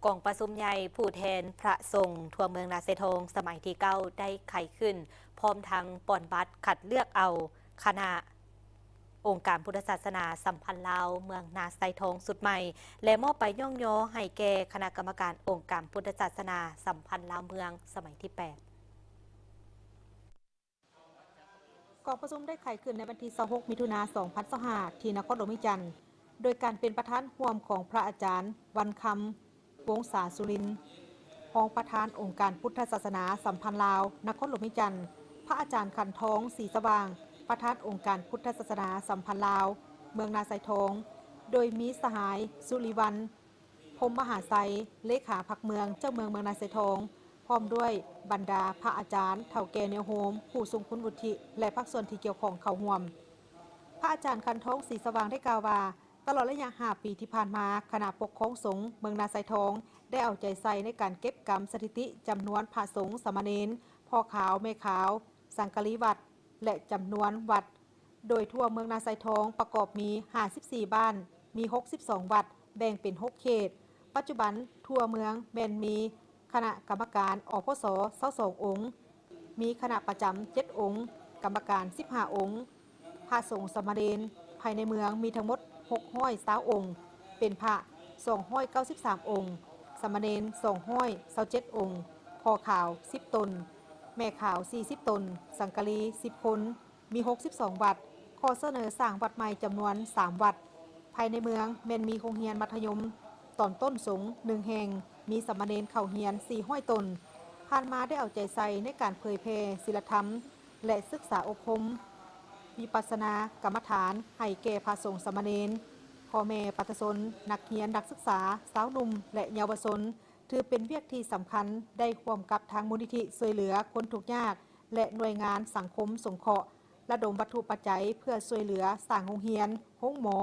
ກອງປະຊຸມໃຫຍ່ຜູ້ແທນພະສົງທົ່ວເມືອງນາຊາຍທອງສະໄໝທີເກົ້າໄດ້ໄຂຂຶ້ນ, ພ້ອມທັງປ່ອນບັດຄັດເລືອກເອົາຄະນະອົງການພຸດທະສາສະໜາສຳພັນລາວເມືອງນາຊາຍທອງຊຸດໃໝ່ ແລະ ມອບໃບຍ້ອງຍໍໃຫ້ແກ່ຄະນະກຳມະການອົງການພຸດທະສາສະໜາສຳພັນລາວເມືອງສະໄໝທີແປດ. ກອງປະຊຸມໄດ້ໄຂຂຶ້ນໃນວັນທີຊາວຫົກ ມິຖຸນາ ສອງພັນຊາວຫ້າ ທີ່ນະຄອນຫຼວງວຽງຈັນ ໂດຍການເປັນປະທານຮ່ວມຂອງພະອາຈານ ວັນຄຳ ວົງສາສຸລິນ, ຮອງປະທານອົງການພຸດທະສາສະໜາສຳພັນລາວນະຄອນຫຼວງວຽງຈັນ, ພະອາຈານ ຂັນທອງ ສີສະຫວ່າງ, ປະທານອົງການພຸດທະສາສະໜາສຳພັນລາວເມືອງນາຊາຍທອງ, ໂດຍມີສະຫາຍ ສຸລິວັນ ພົມມະຫາໄຊ, ເລຂາພັກເມືອງ, ເຈົ້າເມືອງເມືອງນາຊາຍທອງ, ພ້ອມດ້ວຍບັນດາພະອາຈານ, ເຖົ້າແກ່ແນວໂຮມ, ຜູ້ຊົງຄຸນວຸດທິ ແລະ ພາກສ່ວນທີ່ກ່ຽວຂ້ອງເຂົ້າຮ່ວມ. ພະອາຈານ ຂັນທອງ ສີສະຫວ່າງ ໄດ້ກ່າວວ່າ, ຕະຫຼອດໄລຍະຫ້າປີທີ່ຜ່ານມາ, ຄະນະປົກຄອງສົງເມືອງນາຊາຍທອງ ໄດ້ເອົາໃຈໃສ່ໃນການເກັບກຳສະຖິຕິຈຳນວນພະສົງ, ສາມະເນນ, ພໍ່ຂາວ, ແມ່ຂາວ, ສັງກະລີວັດ ແລະ ຈຳນວນວັດ, ໂດຍທົ່ວເມືອງນາຊາຍທອງປະກອບມີຫ້າສິບສີ່ບ້ານ, ມີຫົກສິບສອງວັດ, ແບ່ງເປັນຫົກເຂດ. ປັດຈຸບັນທົ່ວເມືອງແມ່ນມີຄະນະກຳມະການ ອພສ ຊາວສອງອົງ, ມີຄະນະປະຈຳເຈັດອົງ, ກຳມະການສິບຫ້າອົງ, ພະສົງສາມະເນນພາຍໃນເມືອງມີທັງໝົດຫົກຮ້ອຍຊາວອົງ, ເປັນພະສອງຮ້ອຍເກົ້າສິບສາມອົງ, ສາມະເນນສອງຮ້ອຍຊາວເຈັດອົງ, ພໍ່ຂາວສິບຕົນ, ແມ່ຂາວສີ່ສິບຕົນ, ສັງກະລີສິບຄົນ, ມີຫົກສິບສອງວັດ, ຂໍສະເໜີສ້າງວັດໃໝ່ຈຳນວນສາມວັດ. ພາຍໃນເມືອງແມ່ນມີໂຮງຮຽນມັດທະຍົມຕອນຕົ້ນສົງໜຶ່ງແຫ່ງ, ມີສາມະເນນເຂົ້າຮຽນສີ່ຮ້ອຍຕົນ. ຜ່ານມາໄດ້ເອົາໃຈໃສ່ໃນການເຜີຍແຜ່ສິນລະທຳ ແລະ ສຶກສາອົບຮົມວິປັດສະນາກຳມະຖານໃຫ້ແກ່ພະສົງສາມະເນນ, ພໍ່ແມ່ປະຊາຊົນ, ນັກຮຽນນັກສຶກສາ, ຊາວໜຸ່ມ ແລະ ເຍົາວະຊົນ, ຖືເປັນວຽກທີ່ສຳຄັນ, ໄດ້ຮ່ວມກັບທາງມູນນິທິຊ່ວຍເຫຼືອຄົນທຸກຍາກ ແລະ ໜ່ວຍງານສັງຄົມສົງເຄາະ ລະດົມວັດຖຸປັດໄຈເພື່ອຊ່ວຍເຫຼືອສ້າງໂຮງຮຽນ, ໂຮງໝໍ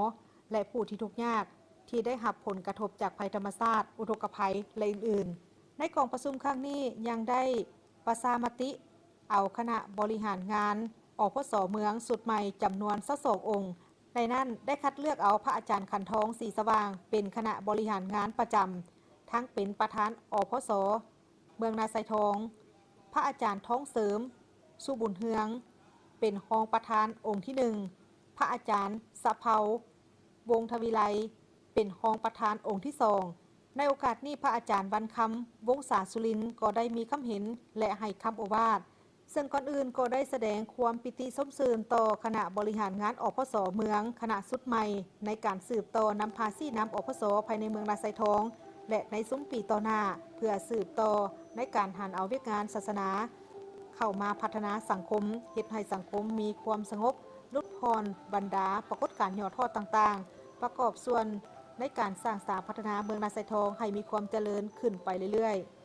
ແລະ ຜູ້ທີ່ທຸກຍາກທີ່ໄດ້ຮັບຜົນກະທົບຈາກໄພທຳມະຊາດ, ອຸທົກກະໄພ ແລະ ອື່ນໆ. ໃນກອງປະຊຸມຄັ້ງນີ້ຍັງໄດ້ປະຊາມະຕິເອົາຄະນະບໍລິຫານງານ ອພສ ເມືອງຊຸດໃໝ່ຈຳນວນຊາວສອງອົງ. ໃນນັ້ນໄດ້ຄັດເລືອກເອົາພະອາຈານ ຂັນທອງ ສີສະຫວ່າງ ເປັນຄະນະບໍລິຫານງານປະຈຳ, ທັງເປັນປະທານ ອພສ ເມືອງນາຊາຍທອງ, ພະອາຈານ ທອງເສີມ ສຸບຸນເຮືອງ ເປັນຮອງປະທານອົງທີໜຶ່ງ, ພະອາຈານ ສະເພົາ ວົງທະວີໄລ ເປັນຮອງປະທານອົງທີສອງ. ໃນໂອກາດນີ້ ພະອາຈານ ວັນຄຳ ວົງສາສຸລິນ ກໍໄດ້ມີຄຳເຫັນ ແລະ ໃຫ້ຄຳໂອວາດ. ເຊິ່ງກ່ອນອື່ນກໍໄດ້ສະແດງຄວາມປີຕິຊົມຊື່ນຕໍ່ຄະນະບໍລິຫານງານ ອພສ ເມືອງຄະນະຊຸດໃໝ່ ໃນການສືບຕໍ່ນຳພາຊີ້ນຳ ອພສ ພາຍໃນເມືອງນາຊາຍທອງ ແລະ ໃນຊຸມປີຕໍ່ໜ້າ ເພື່ອສືບຕໍ່ໃນການຫັນເອົາວຽກງານສາສະໜາເຂົ້າມາພັດທະນາສັງຄົມ, ເຮັດໃຫ້ສັງຄົມມີຄວາມສະຫງົບ, ຫຼຸດຜ່ອນບັນດາປາກົດການຫຍໍ້ທໍ້ຕ່າງໆ, ປະກອບສ່ວນໃນການສ້າງສາພັດທະນາເມືອງນາຊາຍທອງໃຫ້ມີຄວາມຈະເລີນຂຶ້ນໄປເລື້ອຍໆ.